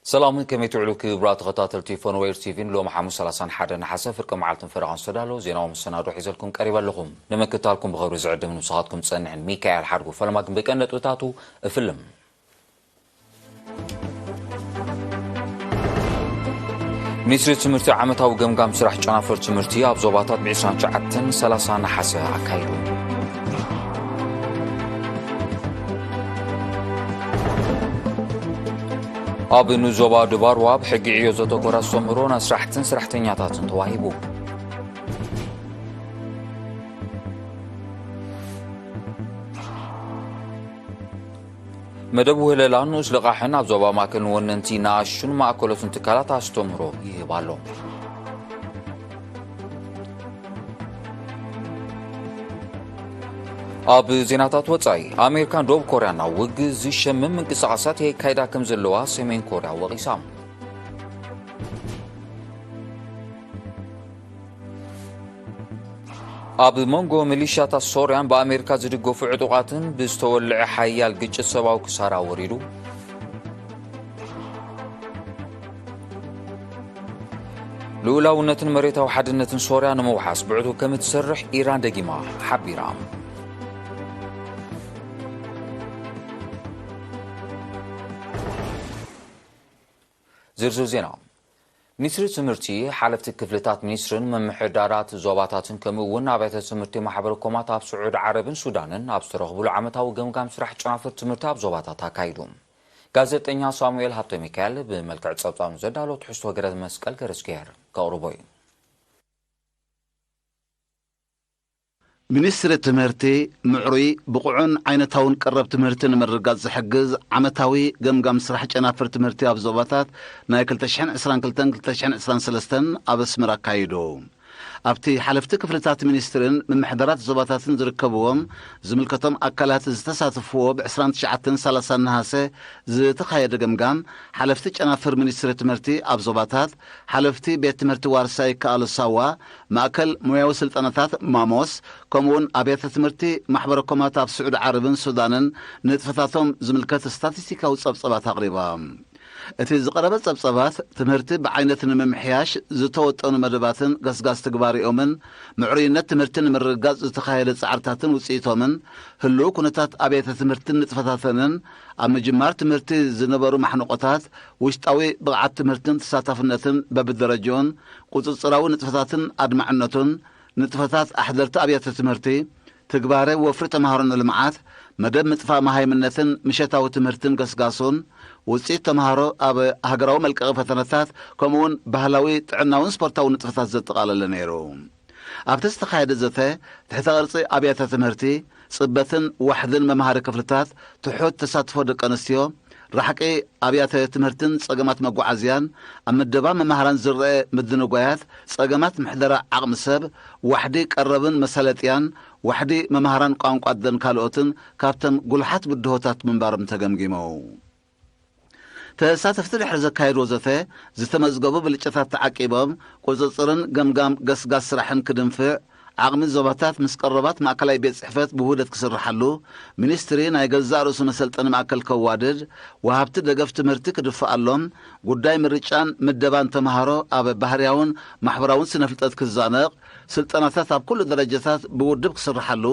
ሰላም፣ ከመይ ትውዕሉ ክቡራት ተኸታተልቲ ፎንዌር ቲቪን? ሎሚ ሓሙስ ሰላሳን ሓደን ነሓሰ ፍርቂ መዓልትን ፈረቓን ዝተዳለዉ ዜናዊ መሰናዶ ሒዘልኩም ቀሪበ ኣለኹም። ንምክትታልኩም ብኽብሪ ዝዕድም ንስኻትኩም ዝጸንሕን ሚካኤል ሓድጉ። ፈለማ ግን ብቀንዲ ነጥብታቱ እፍልም። ሚኒስትሪ ትምህርቲ ዓመታዊ ገምጋም ስራሕ ጨናፍር ትምህርቲ ኣብ ዞባታት ብ ዕስራን ትሽዓተን ሰላሳን ነሓሰ ኣካይዱ። ኣብ ንዞባ ድባርዋ ብሕጊ ዕዮ ዘተኮረ ኣስተምህሮ ንኣስራሕትን ሰራሕተኛታትን ተዋሂቡ። መደብ ውህለላን ንኡስ ልቓሕን ኣብ ዞባ ማእከል ንወነንቲ ንኣሽቱን ማእከሎትን ትካላት ኣስተምህሮ ይህብ ኣሎ። ኣብ ዜናታት ወጻኢ፣ ኣሜሪካን ደቡብ ኮርያን ናብ ውግእ ዝሸምም ምንቅስቓሳት የካይዳ ከም ዘለዋ ሰሜን ኮርያ ወቒሳ። ኣብ መንጎ ሚሊሻታት ሶርያን ብኣሜሪካ ዝድገፉ ዕጡቓትን ብዝተወልዐ ሓያል ግጭት ሰብኣዊ ክሳራ ወሪዱ። ልኡላውነትን መሬታዊ ሓድነትን ሶርያ ንምውሓስ ብዕቱብ ከም እትሰርሕ ኢራን ደጊማ ሓቢራ። ዝርዝር ዜና። ሚኒስትሪ ትምህርቲ፣ ሓለፍቲ ክፍልታት ሚኒስትርን ምምሕዳራት ዞባታትን ከምኡ እውን ኣብያተ ትምህርቲ ማሕበረ ኮማት ኣብ ስዑድ ዓረብን ሱዳንን ኣብ ዝተረኽብሉ ዓመታዊ ገምጋም ስራሕ ጨናፍር ትምህርቲ ኣብ ዞባታት ኣካይዱ። ጋዜጠኛ ሳሙኤል ሃብተ ሚካኤል ብመልክዕ ጸብጻብ ዘዳሎ ትሕዝቶ ገረ መስቀል ገረዝግሄር ከቕርቦ እዩ። ሚኒስትሪ ትምህርቲ፣ ምዕሩይ፣ ብቑዕን ዓይነታውን ቀረብ ትምህርቲ ንምርግጋጽ ዝሕግዝ ዓመታዊ ገምጋም ስራሕ ጨናፍር ትምህርቲ ኣብ ዞባታት ናይ ክልተ ሽሕን ዕስራን ክልተን ክልተ ሽሕን ዕስራን ሰለስተን ኣብ ኣስመራ ኣካይዱ። ኣብቲ ሓለፍቲ ክፍልታት ሚኒስትርን ምምሕዳራት ዞባታትን ዝርከብዎም ዝምልከቶም ኣካላት ዝተሳተፍዎ ብ ዕስራን ትሽዓተን ሰላሳን ነሃሰ ዝተኻየደ ገምጋም፣ ሓለፍቲ ጨናፍር ሚኒስትሪ ትምህርቲ ኣብ ዞባታት፣ ሓለፍቲ ቤት ትምህርቲ ዋርሳይ ይከኣሎ ሳዋ፣ ማእከል ሞያዊ ስልጠናታት ማሞስ፣ ከምኡውን ኣብያተ ትምህርቲ ማሕበረ ኮማት ኣብ ስዑዲ ዓረብን ሱዳንን ንጥፈታቶም ዝምልከት ስታቲስቲካዊ ጸብጸባት ኣቕሪባ። እቲ ዝቐረበ ጸብጸባት፣ ትምህርቲ ብዓይነት ንምምሕያሽ ዝተወጠኑ መደባትን ገስጋስ ትግባሬኦምን፣ ምዕሩይነት ትምህርቲ ንምርግጋጽ ዝተኻየደ ጻዕርታትን ውጽኢቶምን፣ ህሉው ኩነታት ኣብያተ ትምህርትን ንጥፈታተንን፣ ኣብ ምጅማር ትምህርቲ ዝነበሩ ማሕንቆታት፣ ውሽጣዊ ብቕዓት ትምህርትን ተሳታፍነትን በብደረጃኡን፣ ቁጽጽራዊ ንጥፈታትን ኣድማዕነቱን፣ ንጥፈታት ኣሕደርቲ ኣብያተ ትምህርቲ፣ ትግባረ ወፍሪ ተምሃሮ ንልምዓት፣ መደብ ምጥፋእ መሃይምነትን ምሸታዊ ትምህርትን ገስጋሱን፣ ውጽኢት ተምሃሮ ኣብ ሃገራዊ መልቀቒ ፈተነታት፣ ከምኡውን ባህላዊ፣ ጥዕናውን ስፖርታዊ ንጥፈታት ዘጠቓለለ ነይሩ። ኣብቲ ዝተኻየደ ዘተ፣ ትሕተ ቅርጺ ኣብያተ ትምህርቲ፣ ጽበትን ዋሕድን መምሃሪ ክፍልታት፣ ትሑት ተሳትፎ ደቂ ኣንስትዮ፣ ራሕቂ ኣብያተ ትምህርትን ጸገማት መጓዓዝያን፣ ኣብ ምደባ መማህራን ዝረአ ምድንጓያት፣ ጸገማት ምሕደራ ዓቕሚ ሰብ፣ ዋሕዲ ቀረብን መሳለጥያን፣ ዋሕዲ መማህራን ቋንቋ ኣደን ካልኦትን ካብተን ጉሉሓት ብድሆታት ምንባሮም ተገምጊሙ። ተሳተፍቲ ድሕሪ ዘካየድዎ ዘተ፣ ዝተመዝገቡ ብልጫታት ተዓቂቦም፣ ቁጽጽርን ገምጋም ገስጋስ ስራሕን ክድንፍዕ፣ ዓቕሚ ዞባታት ምስ ቀረባት ማእከላይ ቤት ጽሕፈት ብውህደት ክስርሓሉ፣ ሚኒስትሪ ናይ ገዛእ ርእሱ መሰልጠኒ ማእከል ከዋድድ፣ ወሃብቲ ደገፍ ትምህርቲ ክድፍኣሎም፣ ጉዳይ ምርጫን ምደባን ተምሃሮ ኣብ ባህርያውን ማሕበራውን ስነ ፍልጠት ክዛነቕ፣ ስልጠናታት ኣብ ኩሉ ደረጃታት ብውድብ ክስርሓሉ፣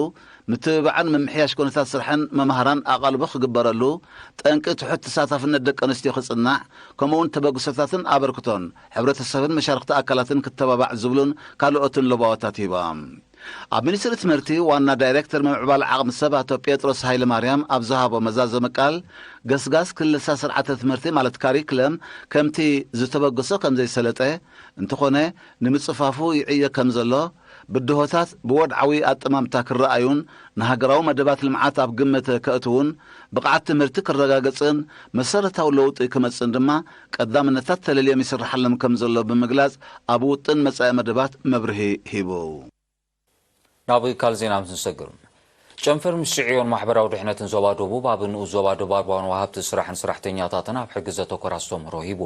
ምትብባዕን ምምሕያሽ ኩነታት ስራሕን መምሃራን ኣቓልቦ ክግበረሉ፣ ጠንቂ ትሑት ተሳታፍነት ደቂ ኣንስትዮ ክጽናዕ፣ ከምኡውን ተበግሶታትን ኣበርክቶን ሕብረተሰብን መሻርክቲ ኣካላትን ክተባባዕ ዝብሉን ካልኦትን ለባዋታት ሂባ። ኣብ ሚኒስትሪ ትምህርቲ ዋና ዳይሬክተር ምምዕባል ዓቕሚ ሰብ ኣቶ ጴጥሮስ ሃይለማርያም ኣብ ዝሃቦ መዛዘሚ ቃል፣ ገስጋስ ክልሳ ስርዓተ ትምህርቲ ማለት ካሪክለም ከምቲ ዝተበገሶ ከም ዘይሰለጠ፣ እንተኾነ ንምጽፋፉ ይዕየ ከም ዘሎ፣ ብድሆታት ብወድዓዊ ኣጠማምታ ክረኣዩን ንሃገራዊ መደባት ልምዓት ኣብ ግምት ከእትውን፣ ብቕዓት ትምህርቲ ክረጋገጽን መሰረታዊ ለውጢ ክመጽእን ድማ ቀዳምነታት ተለልዮም ይስርሓሎም ከም ዘሎ ብምግላጽ፣ ኣብ ውጥን መጻኢ መደባት መብርሂ ሂቡ። ናብ ካልእ ዜና ምስ ንሰግር፣ ጨንፈር ምስዕዮን ማሕበራዊ ድሕነትን ዞባ ደቡብ ኣብ ንኡስ ዞባ ደባርባን ወሃብቲ ስራሕን ሰራሕተኛታትን ኣብ ሕጊ ዘተኮረ ኣስተምህሮ ሂቡ።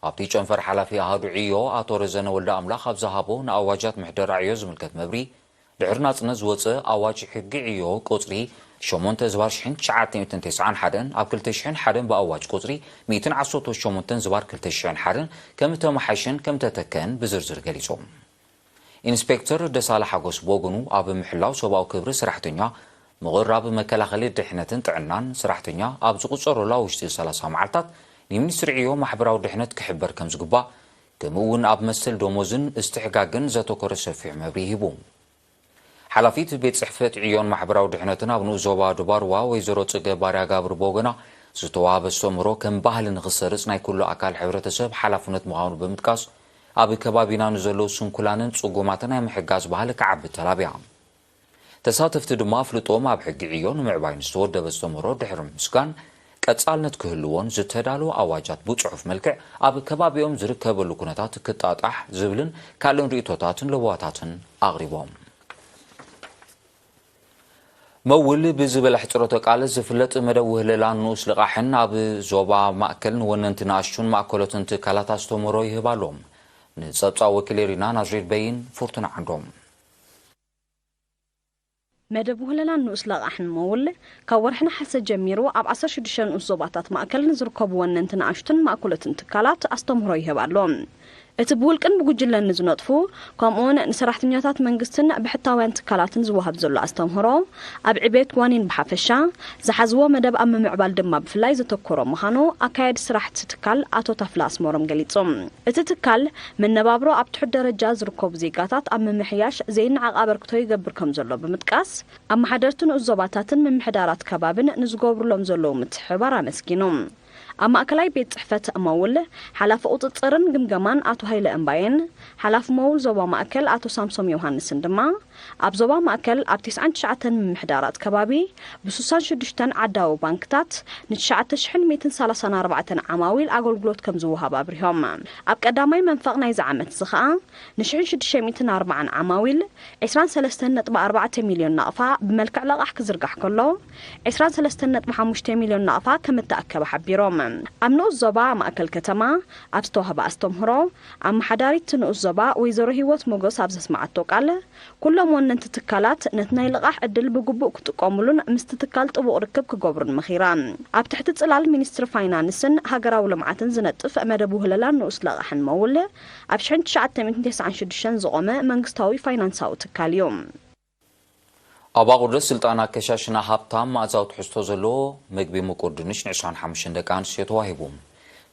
ኣብቲ ጨንፈር ሓላፊ ኣሃዱ ዕዮ ኣቶ ረዘነ ወልደ ኣምላኽ ኣብ ዝሃቦ፣ ንኣዋጃት ምሕደራ ዕዮ ዝምልከት መብሪ፣ ድሕሪ ናጽነት ዝወጸ ኣዋጅ ሕጊ ዕዮ ቁጽሪ ሸሞንተ ዝባር ሽሕን ትሽዓተ ሚእትን ተስዓን ሓደን ኣብ ክልተ ሽሕን ሓደን ብኣዋጅ ቁጽሪ ሚእትን ዓሰርተ ሸሞንተን ዝባር ክልተ ሽሕን ሓደን ከም እተመሓየሸን ከም እተተከአን ብዝርዝር ገሊጹ። ኢንስፔክተር ደሳለ ሓጎስ ብወገኑ፣ ኣብ ምሕላው ሰብኣዊ ክብሪ ሰራሕተኛ፣ ምቕራብ መከላኸሊ ድሕነትን ጥዕናን ሰራሕተኛ ኣብ ዝቑጸረሉ ኣብ ውሽጢ ሰላሳ መዓልታት ንሚኒስትሪ ዕዮ ማሕበራዊ ድሕነት ክሕበር ከም ዝግባእ፣ ከምኡ እውን ኣብ መሰል ደሞዝን እስትሕጋግን ዘተኮረ ሰፊሕ መብርሂ ሂቡ። ሓላፊት ቤት ጽሕፈት ዕዮን ማሕበራዊ ድሕነትን ኣብ ንኡስ ዞባ ድባርዋ ወይዘሮ ጽገ ባርያ ጋብር ብወገና፣ ዝተዋህበ ኣስተምህሮ ከም ባህሊ ንኽሰርጽ ናይ ኩሉ ኣካል ሕብረተሰብ ሓላፍነት ምዃኑ ብምጥቃስ፣ ኣብ ከባቢና ንዘለዉ ስንኩላንን ጽጉማትን ናይ ምሕጋዝ ባህሊ ክዓቢ ተላብያ። ተሳተፍቲ ድማ ኣፍልጦም ኣብ ሕጊ ዕዮ ንምዕባይ ንዝተወደበ ኣስተምህሮ ድሕሪ ምስጋን፣ ቀጻልነት ክህልዎን ዝተዳለወ ኣዋጃት ብጽሑፍ መልክዕ ኣብ ከባቢኦም ዝርከበሉ ኩነታት ክጣጣሕ ዝብልን ካልእን ርእይቶታትን ለበዋታትን ኣቕሪቦም። መውል ብዝበለ ሕጽረተ ቃል ዝፍለጥ መደብ ውህለላን ንኡስ ልቓሕን ኣብ ዞባ ማእከል ንወነንቲ ንኣሽቱን ማእከሎትን ትካላት ኣስተምህሮ ይህብ ኣሎ። ንጸብጻብ ወኪል ኤሪና ናዝሬት በይን፣ ፍርቱና ዓንዶም። መደብ ውህለላን ንኡስ ለቓሕን መውል ካብ ወርሒ ነሓሰ ጀሚሩ ኣብ ዓሰርተ ሽዱሽተ ንኡስ ዞባታት ማእከል ንዝርከቡ ወነንቲ ንኣሽቱን ማእከሎትን ትካላት ኣስተምህሮ ይህብ ኣሎ። እቲ ብውልቅን ብጉጅለን ንዝነጥፉ፣ ከምኡውን ንሰራሕተኛታት መንግስትን ብሕታውያን ትካላትን ዝወሃብ ዘሎ ኣስተምህሮ፣ ኣብ ዕቤት ዋኒን ብሓፈሻ፣ ዝሓዝዎ መደብ ኣብ ምምዕባል ድማ ብፍላይ ዘተኮረ ምዃኑ ኣካያዲ ስራሕ እቲ ትካል ኣቶ ታፍላ ኣስመሮም ገሊጹ። እቲ ትካል፣ መነባብሮ ኣብ ትሑት ደረጃ ዝርከቡ ዜጋታት ኣብ ምምሕያሽ ዘይነዓቕ ኣበርክቶ ይገብር ከም ዘሎ ብምጥቃስ፣ ኣመሓደርቲ ንኡስ ዞባታትን ምምሕዳራት ከባብን ንዝገብሩሎም ዘለዉ ምትሕብባር ኣመስጊኑ። ኣብ ማእከላይ ቤት ጽሕፈት መውል፣ ሓላፊ ቁጽጽርን ግምገማን ኣቶ ሃይለ እምባየን፣ ሓላፊ መውል ዞባ ማእከል ኣቶ ሳምሶም ዮሃንስን ድማ፣ ኣብ ዞባ ማእከል ኣብ ተስዓን ትሽዓተን ምምሕዳራት ከባቢ፣ ብስሳን ሽዱሽተን ዓዳዊ ባንክታት፣ ንትሽዓተ ሽሕን ሚእትን ሰላሳን ኣርባዕተን ዓማዊል ኣገልግሎት ከም ዝወሃብ ኣብሪሆም። ኣብ ቀዳማይ መንፈቕ ናይዚ ዓመት እዚ ኸኣ፣ ንሽሕን ሽዱሽተ ሚእትን ኣርባዓን ዓማዊል፣ ዕስራን ሰለስተን ነጥቢ ኣርባዕተ ሚልዮን ናቕፋ ብመልክዕ ለቓሕ ክዝርጋሕ ከሎ፣ ዕስራን ሰለስተን ነጥቢ ሓሙሽተ ሚልዮን ናቕፋ ከም እተኣከበ ሓቢሮም። ኣብ ንኡስ ዞባ ማእከል ከተማ ኣብ ዝተዋህበ ኣስተምህሮ፣ ኣመሓዳሪት እቲ ንኡስ ዞባ ወይዘሮ ህይወት ሞገስ ኣብ ዘስመዓቶ ቃል፣ ኩሎም ወነንቲ ትካላት ነቲ ናይ ልቓሕ ዕድል ብግቡእ ክጥቀሙሉን ምስቲ ትካል ጥቡቕ ርክብ ክገብሩን መኺራ። ኣብ ትሕቲ ጽላል ሚኒስትሪ ፋይናንስን ሃገራዊ ልምዓትን ዝነጥፍ መደብ ውህለላን ንኡስ ለቓሕን መውል፣ ኣብ ሽሕን ትሽዓተ ሚእትን ተስዓን ሽዱሽተን ዝቖመ መንግስታዊ ፋይናንሳዊ ትካል እዩ። ኣብ ኣቑርደት ስልጣን ኣከሻሽና ሃብታም መኣዛዊ ትሕዝቶ ዘለዎ ምግቢ ምቁር ድንሽ ንዕስራን ሓሙሽተን ደቂ ኣንስትዮ ተዋሂቡ።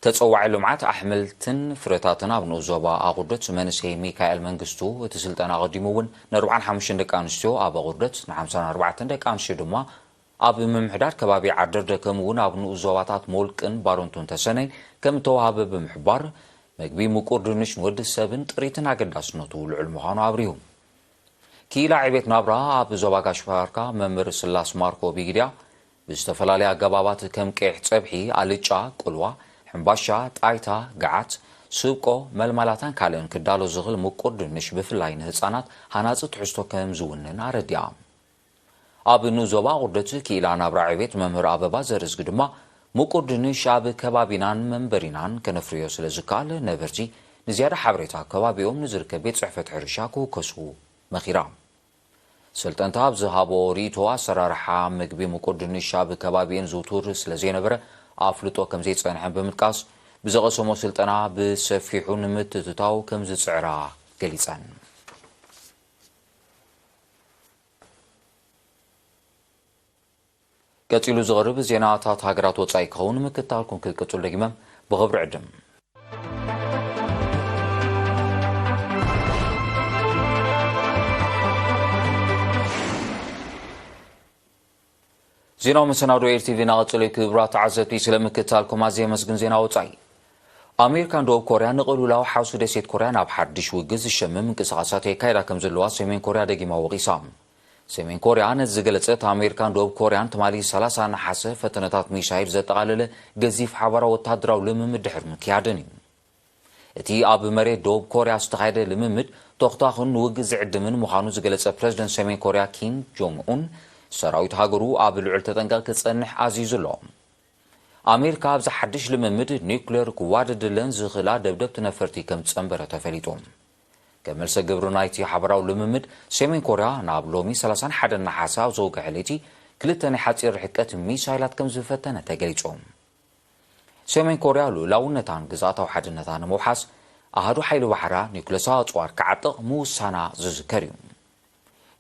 ተጸዋዒ ልምዓት ኣሕምልትን ፍረታትን ኣብ ንኡስ ዞባ ኣቑርደት መንእሰይ ሚካኤል መንግስቱ፣ እቲ ስልጠና ኣቐዲሙ እውን ንኣርባዓን ሓሙሽተን ደቂ ኣንስትዮ ኣብ ኣቑርደት፣ ንሓምሳን ኣርባዕተን ደቂ ኣንስትዮ ድማ ኣብ ምምሕዳር ከባቢ ዓደርደ፣ ከምኡ እውን ኣብ ንኡስ ዞባታት ሞልቅን ባረንቱን ተሰነይ ከም እተዋህበ ብምሕባር፣ ምግቢ ምቁር ድንሽ ንወዲ ሰብን ጥሪትን ኣገዳስነቱ ልዑል ምዃኑ ኣብሪሁ። ክኢላ ዕቤት ናብራ ኣብ ዞባ ጋሽ ባርካ መምህር ስላስ ማርኮ ቢግድያ፣ ብዝተፈላለየ ኣገባባት ከም ቀይሕ ጸብሒ፣ ኣልጫ፣ ቁልዋ፣ ሕምባሻ፣ ጣይታ፣ ገዓት፣ ስብቆ፣ መልማላታን ካልእን ክዳሎ ዝኽእል ምቁር ድንሽ ብፍላይ ንህጻናት ሃናጺ ትሕዝቶ ከም ዝውንን ኣረዲኣ። ኣብ ንኡስ ዞባ ኣቑርደት ክኢላ ናብራ ዕቤት መምህር ኣበባ ዘርእዝጊ ድማ፣ ምቁር ድንሽ ኣብ ከባቢናን መንበሪናን ከነፍርዮ ስለ ዝከኣል፣ ነበርቲ ንዝያዳ ሓበሬታ ኣብ ከባቢኦም ንዝርከብ ቤት ጽሕፈት ሕርሻ ክውከሱ መኺራ። ሰልጠንታ ኣብ ዝሃቦ ርእይቶ፣ ኣሰራርሓ ምግቢ ምቁር ድንሽ ኣብ ከባቢኤን ዝውቱር ስለ ዘይነበረ ኣፍልጦ ከም ዘይጸንሐን ብምጥቃስ፣ ብዝቐሰሞ ስልጠና ብሰፊሑ ንምትእትታው ከም ዝጽዕራ ገሊጸን። ቀጺሉ ዝቐርብ ዜናታት ሃገራት ወጻኢ ክኸውን ምክትታልኩም ክትቅጽሉ ደጊመ ብኽብሪ ዕድም። ዜናዊ መሰናዶ ኤር ቲ ቪ እናቐጸለ እዩ። ክቡራት ተዓዘብቲ፣ ስለ ምክትታልኩም ኣዝየ የመስግን። ዜና ወጻኢ። ኣሜሪካን ደቡብ ኮርያን ንቕልውላው ሓውሲ ደሴት ኮርያ ናብ ሓድሽ ውግእ ዝሸምም ምንቅስቓሳት የካይዳ ከም ዘለዋ ሰሜን ኮርያ ደጊማ ወቒሳ። ሰሜን ኮርያ ነዚ ዝገለጸት፣ ኣሜሪካን ደቡብ ኮርያን ትማሊ ሰላሳ ነሓሰ ፈተነታት ሚሳይል ዘጠቓለለ ገዚፍ ሓባራዊ ወታደራዊ ልምምድ ድሕሪ ምክያደን እዩ። እቲ ኣብ መሬት ደቡብ ኮርያ ዝተኻየደ ልምምድ ተኹታኹን ንውግእ ዝዕድምን ምዃኑ ዝገለጸ ፕረዚደንት ሰሜን ኮርያ ኪም ጆንግ ኡን፣ ሰራዊት ሃገሩ ኣብ ልዑል ተጠንቀቕ ክጸንሕ ኣዚዙ ኣሎ። ኣሜሪካ ኣብዚ ሓድሽ ልምምድ ኒውክሌር ክዋደደለን ዝኽእላ ደብደብቲ ነፈርቲ ከም ዝጸንበረ ተፈሊጡ። ከም መልሰ ግብሪ ናይቲ ሓበራዊ ልምምድ፣ ሰሜን ኮርያ ናብ ሎሚ ሰላሳን ሓደን ነሓሰ ኣብ ዘውግሐ ለይቲ ክልተ ናይ ሓጺር ርሕቀት ሚሳይላት ከም ዝፈተነ ተገሊጹ። ሰሜን ኮርያ ልኡላውነታን ግዝኣታዊ ሓድነታን ንምውሓስ ኣሃዱ ሓይሊ ባሕራ ኒውክለሳዊ ኣጽዋር ክዓጥቕ ምውሳና ዝዝከር እዩ።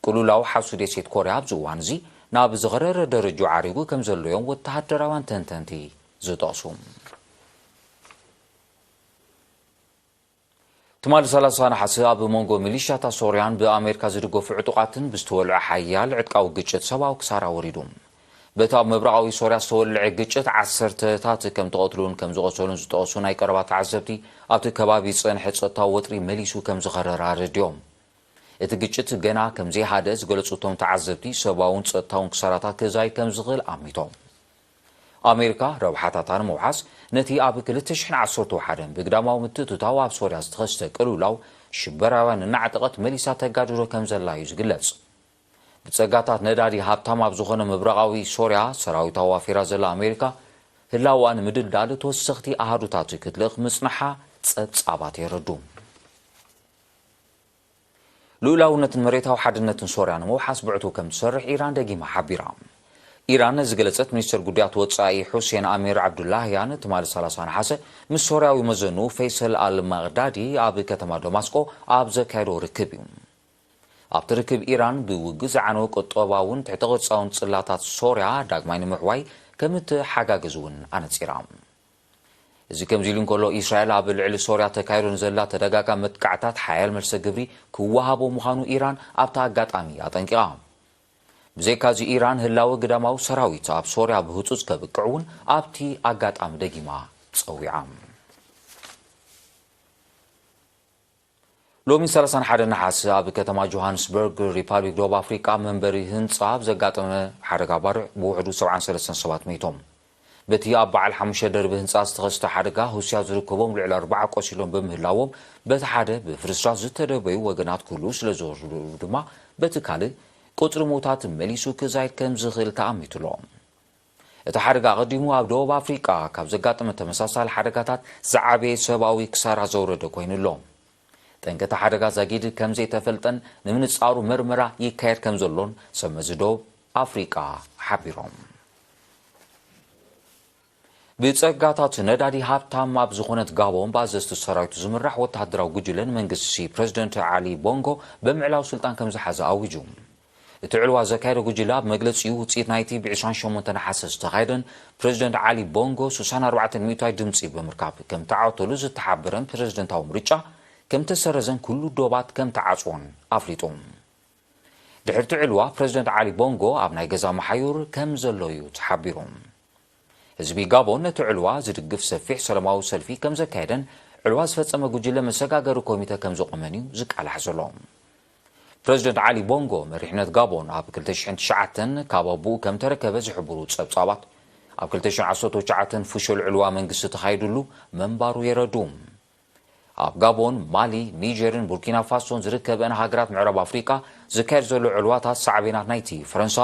ቅልውላው ሓሱ ደሴት ኮርያ ኣብዚ እዋን እዚ ናብ ዝኸረረ ደረጃ ዓሪጉ ከም ዘሎ እዮም ወተሃደራውያን ተንተንቲ ዝጠቕሱ። ትማሊ ሰላሳ ነሓሰ ኣብ መንጎ ሚሊሻታት ሶርያን ብኣሜሪካ ዝድገፉ ዕጡቓትን ብዝተወልዐ ሓያል ዕጥቃዊ ግጭት ሰብኣዊ ክሳራ ወሪዱ። በቲ ኣብ ምብራቓዊ ሶርያ ዝተወልዐ ግጭት ዓሰርተታት ከም ተቐትሉን ከም ዝቖሰሉን ዝጠቐሱ ናይ ቀረባ ተዓዘብቲ፣ ኣብቲ ከባቢ ዝጸንሐ ጸጥታዊ ወጥሪ መሊሱ ከም ዝኸረረ ኣረዲኦም። እቲ ግጭት ገና ከም ዘይሃደ ዝገለጹ እቶም ተዓዘብቲ፣ ሰብኣውን ጸጥታውን ክሳራታት ክዛይድ ከም ዝኽእል ኣሚቶም። ኣሜሪካ ረብሓታታ ንምውሓስ ነቲ ኣብ ክልተ ሽሕን ዓሰርተ ሓደን ብግዳማዊ ምትእትታው ኣብ ሶርያ ዝተኸስተ ቅልውላው ሽበራውያን እናዕጠቐት መሊሳ ተጋድዶ ከም ዘላ እዩ ዝግለጽ። ብጸጋታት ነዳዲ ሃብታም ኣብ ዝኾነ ምብራቓዊ ሶርያ ሰራዊታ ኣዋፊራ ዘላ ኣሜሪካ፣ ህላወኣ ንምድልዳል ተወሰኽቲ ኣሃዱታት ክትልእኽ ምጽንሓ ጸብጻባት የረዱ። ልኡላውነትን መሬታዊ ሓድነትን ሶርያ ንምውሓስ ብዕቱብ ከም ትሰርሕ ኢራን ደጊማ ሓቢራ። ኢራን ዝገለጸት ሚኒስትር ጉዳያት ወጻኢ ሑሴን ኣሚር ዓብዱላህያን ትማሊ ሰላሳ ነሓሰ ምስ ሶርያዊ መዘኑ ፈይሰል ኣል ማቕዳዲ ኣብ ከተማ ደማስቆ ኣብ ዘካየዶ ርክብ እዩ። ኣብቲ ርክብ ኢራን ብውግእ ዝዓነወ ቁጠባውን ትሕተ ቅርጻውን ጽላታት ሶርያ ዳግማይ ንምሕዋይ ከም እትሓጋግዝ እውን ኣነጺራ። እዚ ከምዚ ኢሉ እንከሎ፣ እስራኤል ኣብ ልዕሊ ሶርያ ተካይዶ ንዘላ ተደጋጋሚ መጥቃዕታት ሓያል መልሰ ግብሪ ክወሃቦ ምዃኑ ኢራን ኣብቲ ኣጋጣሚ ኣጠንቂቓ። ብዘይካዚ፣ ኢራን ህላወ ግዳማዊ ሰራዊት ኣብ ሶርያ ብህጹጽ ከብቅዕ እውን ኣብቲ ኣጋጣሚ ደጊማ ጸዊዓ። ሎሚ ሰላሳን ሓደን ነሓሰ ኣብ ከተማ ጆሃንስበርግ፣ ሪፓብሊክ ደቡብ ኣፍሪቃ፣ መንበሪ ህንጻ ኣብ ዘጋጠመ ሓደጋ ባርዕ ብውሕዱ ሰብዓን ሰለስተን ሰባት ሞይቶም። በቲ ኣብ በዓል ሓሙሽተ ደርቢ ህንጻ ዝተኸስተ ሓደጋ፣ ሩስያ ዝርከቦም ልዕሊ ኣርባዓ ቆሲሎም ብምህላዎም፣ በቲ ሓደ ብፍርስራስ ዝተደበዩ ወገናት ክህልዉ ስለ ዝኽእሉ ድማ፣ በቲ ካልእ ቁጽሪ ምዉታት መሊሱ ክዛይድ ከም ዝኽእል ተኣሚቱ ኣሎ። እቲ ሓደጋ ኣቐዲሙ ኣብ ደቡብ ኣፍሪቃ ካብ ዘጋጠመ ተመሳሳሊ ሓደጋታት ዝዓበየ ሰብኣዊ ክሳራ ዘውረደ ኮይኑ ኣሎ። ጠንቂ እቲ ሓደጋ ዛጊድ ከም ዘይተፈልጠን ንምንጻሩ መርመራ ይካየድ ከም ዘሎን ሰብ መዚ ደቡብ ኣፍሪቃ ሓቢሮም። ብጸጋታት ነዳዲ ሃብታም ኣብ ዝኾነት ጋቦን ብኣዘዝቲ ሰራዊቱ ዝምራሕ ወተሃደራዊ ጉጅለን መንግስቲ ፕረዚደንት ዓሊ ቦንጎ ብምዕላው ስልጣን ከም ዝሓዘ ኣዊጁ። እቲ ዕልዋ ዘካየደ ጉጅለ ኣብ መግለጺኡ፣ ውጽኢት ናይቲ ብ ዕስራን ሸሞንተን ነሓሰ ዝተኻየደን ፕረዚደንት ዓሊ ቦንጎ ስሳን ኣርባዕተን ሚእታዊት ድምጺ ብምርካብ ከም ተዓወተሉ ዝተሓበረን ፕረዚደንታዊ ምርጫ ከም ተሰረዘን ኩሉ ዶባት ከም ተዓጽዎን ኣፍሊጡ። ድሕሪ እቲ ዕልዋ፣ ፕረዚደንት ዓሊ ቦንጎ ኣብ ናይ ገዛ መሓዩር ከም ዘሎ እዩ ተሓቢሩ። ህዝቢ ጋቦን ነቲ ዕልዋ ዝድግፍ ሰፊሕ ሰላማዊ ሰልፊ ከም ዘካየደን ዕልዋ ዝፈጸመ ጉጅለ መሰጋገሪ ኮሚተ ከም ዘቖመን እዩ ዝቃላሕ ዘሎ። ፕረዚደንት ዓሊ ቦንጎ መሪሕነት ጋቦን ኣብ ክልተ ሽሕን ትሽዓተን ካብ ኣቦኡ ከም ተረከበ ዝሕብሩ ጸብጻባት፣ ኣብ ክልተ ሽሕን ዓሰርተ ትሽዓተን ፍሹል ዕልዋ መንግስቲ ተኻይዱሉ ምንባሩ የረድኡ። ኣብ ጋቦን፣ ማሊ፣ ኒጀርን ቡርኪና ፋሶን ዝርከበን ሃገራት ምዕራብ ኣፍሪቃ ዝካየድ ዘሎ ዕልዋታት ሳዕቤናት ናይቲ ፈረንሳ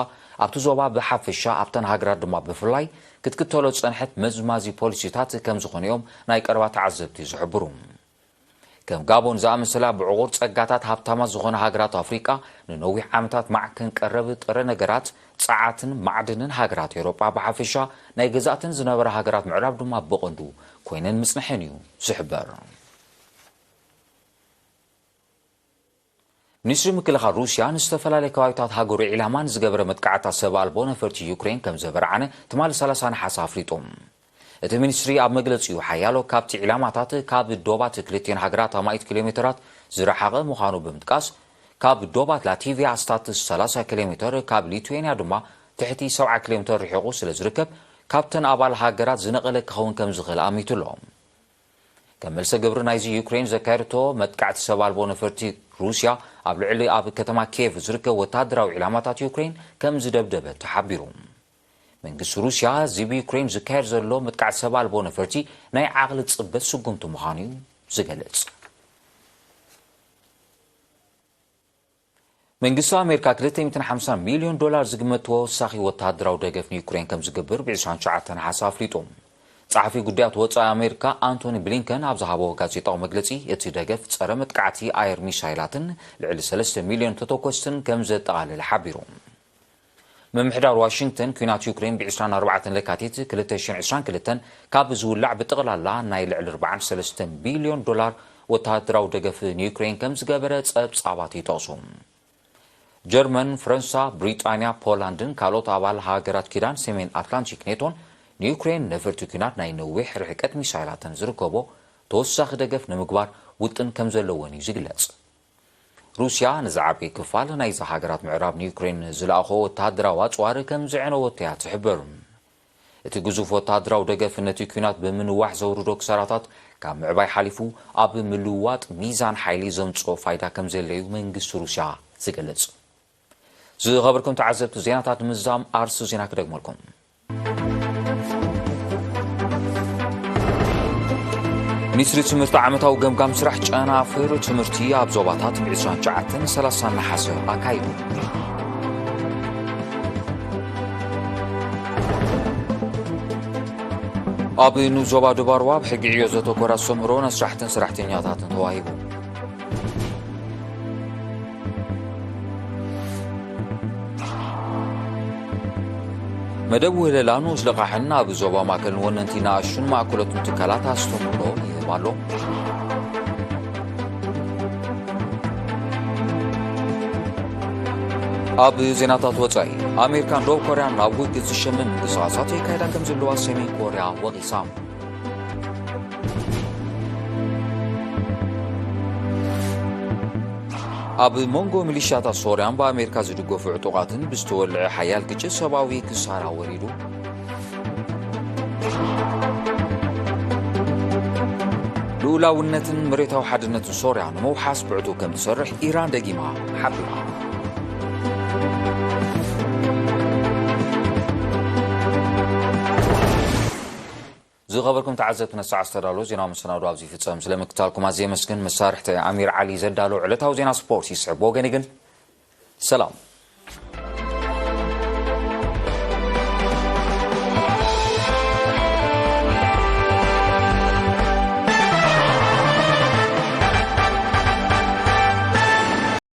ኣብቲ ዞባ ብሓፈሻ ኣብተን ሃገራት ድማ ብፍላይ ክትክተሎ ዝጸንሐት መዝማዚ ፖሊሲታት ከም ዝኾኑ እዮም ናይ ቀረባ ተዓዘብቲ ዝሕብሩ። ከም ጋቦን ዝኣመሰላ ብዕቑር ጸጋታት ሃብታማት ዝኾና ሃገራት ኣፍሪቃ ንነዊሕ ዓመታት ማዕከን ቀረብ ጥረ ነገራት፣ ጸዓትን ማዕድንን ሃገራት ኤውሮጳ ብሓፈሻ ናይ ገዛእተን ዝነበራ ሃገራት ምዕራብ ድማ ብቐንዱ ኮይነን ምጽንሐን እዩ ዝሕበር። ሚኒስትሪ ምክልኻል ሩስያ ንዝተፈላለየ ከባቢታት ሃገሩ ዒላማ ንዝገበረ መጥቃዕታ ሰብ ኣልቦ ነፈርቲ ዩክሬን ከም ዘበርዓነ ትማሊ ሰላሳ ነሓሰ ኣፍሊጡ። እቲ ሚኒስትሪ ኣብ መግለጺኡ፣ ሓያሎ ካብቲ ዒላማታት ካብ ዶባት ክልቲኤን ሃገራት ኣማኢት ኪሎ ሜተራት ዝረሓቐ ምዃኑ ብምጥቃስ፣ ካብ ዶባት ላቲቪያ ኣስታት ሰላሳ ኪሎ ሜተር፣ ካብ ሊቱዌንያ ድማ ትሕቲ ሰብዓ ኪሎ ሜተር ርሒቑ ስለ ዝርከብ፣ ካብተን ኣባል ሃገራት ዝነቐለ ክኸውን ከም ዝኽእል ኣሚቱ ኣሎ። ከም መልሰ ግብሪ ናይዚ፣ ዩክሬን ዘካየደቶ መጥቃዕቲ ሰብ ኣልቦ ነፈርቲ ሩስያ ኣብ ልዕሊ ኣብ ከተማ ኪየቭ ዝርከብ ወተሃደራዊ ዒላማታት ዩክሬን ከም ዝደብደበ ተሓቢሩ። መንግስቲ ሩስያ እዚ ብዩክሬን ዝካየድ ዘሎ መጥቃዕቲ ሰብ ኣልቦ ነፈርቲ ናይ ዓቕሊ ጽበት ስጉምቲ ምዃኑ እዩ ዝገልጽ። መንግስቲ ኣሜሪካ ክልተ ሚእትን ሓምሳን ሚልዮን ዶላር ዝግመት ተወሳኺ ወተሃደራዊ ደገፍ ንዩክሬን ከም ዝገብር ብ ዕስራን ትሽዓተን ነሓሰ ኣፍሊጡ። ጸሓፊ ጉዳያት ወጻኢ ኣሜሪካ ኣንቶኒ ብሊንከን ኣብ ዝሃቦ ጋዜጣዊ መግለጺ፣ እቲ ደገፍ ጸረ መጥቃዕቲ ኣየር ሚሳይላትን ልዕሊ ሰለስተ ሚልዮን ተተኮስትን ከም ዘጠቓለለ ሓቢሩ። ምምሕዳር ዋሽንግተን፣ ኲናት ዩክሬን ብ ዕስራን ኣርባዕተን ለካቲት ክልተ ሽሕን ዕስራን ክልተን ካብ ዝውላዕ፣ ብጠቕላላ ናይ ልዕሊ ኣርባዓን ሰለስተን ቢልዮን ዶላር ወተሃደራዊ ደገፍ ንዩክሬን ከም ዝገበረ ጸብጻባት ይጠቕሱ። ጀርመን፣ ፈረንሳ፣ ብሪጣንያ፣ ፖላንድን ካልኦት ኣባል ሃገራት ኪዳን ሰሜን ኣትላንቲክ ኔቶን ንዩክሬን ነፈርቲ ኲናት ናይ ነዊሕ ርሕቀት ሚሳይላተን ዝርከቦ ተወሳኺ ደገፍ ንምግባር ውጥን ከም ዘለወን እዩ ዝግለጽ። ሩስያ ንዝዓበየ ክፋል ናይዚ ሃገራት ምዕራብ ንዩክሬን ዝለኣኾ ወተሃደራዊ ኣጽዋር ከም ዘዕነወቶ እያ ትሕብር። እቲ ግዙፍ ወተሃደራዊ ደገፍ ነቲ ኲናት ብምንዋሕ ዘውርዶ ክሳራታት ካብ ምዕባይ ሓሊፉ ኣብ ምልዋጥ ሚዛን ሓይሊ ዘምጽኦ ፋይዳ ከም ዘለ እዩ መንግስቲ ሩስያ ዝገልጽ። ዝኸበርኩም ተዓዘብቲ፣ ዜናታት ምዝዛም ኣርስ ዜና ክደግመልኩም። ሚኒስትሪ ትምህርቲ ዓመታዊ ገምጋም ስራሕ ጨናፍር ትምህርቲ ኣብ ዞባታት ብ ዕስራን ትሽዓተን ሰላሳን ነሓሰ ኣካይዱ። ኣብ ንኡስ ዞባ ደቡብ ኣርዋ ኣብ ሕጊ ዕዮ ዘተኮረ ኣስተምህሮን ኣስራሕትን ሰራሕተኛታትን ተዋሂቡ። መደብ ውህለላ ንኡስ ልቓሕን ኣብ ዞባ ማእከልን ወነንቲ ንኣሽቱን ማእከሎትን ትካላት ኣስተምህሮ ይህብ ኣሎ። ኣብ ዜናታት ወጻኢ፣ ኣሜሪካን ደቡብ ኮርያን ናብ ውግእ ዝሸመ ምንቅስቓሳት የካይዳ ከም ዘለዋ ሰሜን ኮርያ ወቒሳ። ኣብ መንጎ ሚሊሻታት ሶርያን ብኣሜሪካ ዝድገፉ ዕጡቓትን ብዝተወልዐ ሓያል ግጭት ሰብኣዊ ክሳራ ወሪዱ። ልኡላውነትን መሬታዊ ሓድነትን ሶርያ ንምውሓስ ብዕቱብ ከም ትሰርሕ ኢራን ደጊማ ሓቢራ። ዝኸበርኩም ተዓዘብቲ፣ ነቲ ሰዓት ዝተዳለወ ዜናዊ መሰናዶ ኣብዚ ይፍጸም። ስለ ምክታልኩም ኣዝየ የመስግን። መሳርሕቲ ኣሚር ዓሊ ዘዳሎ ዕለታዊ ዜና ስፖርት ይስዕብ። ብወገነይ ግን ሰላም።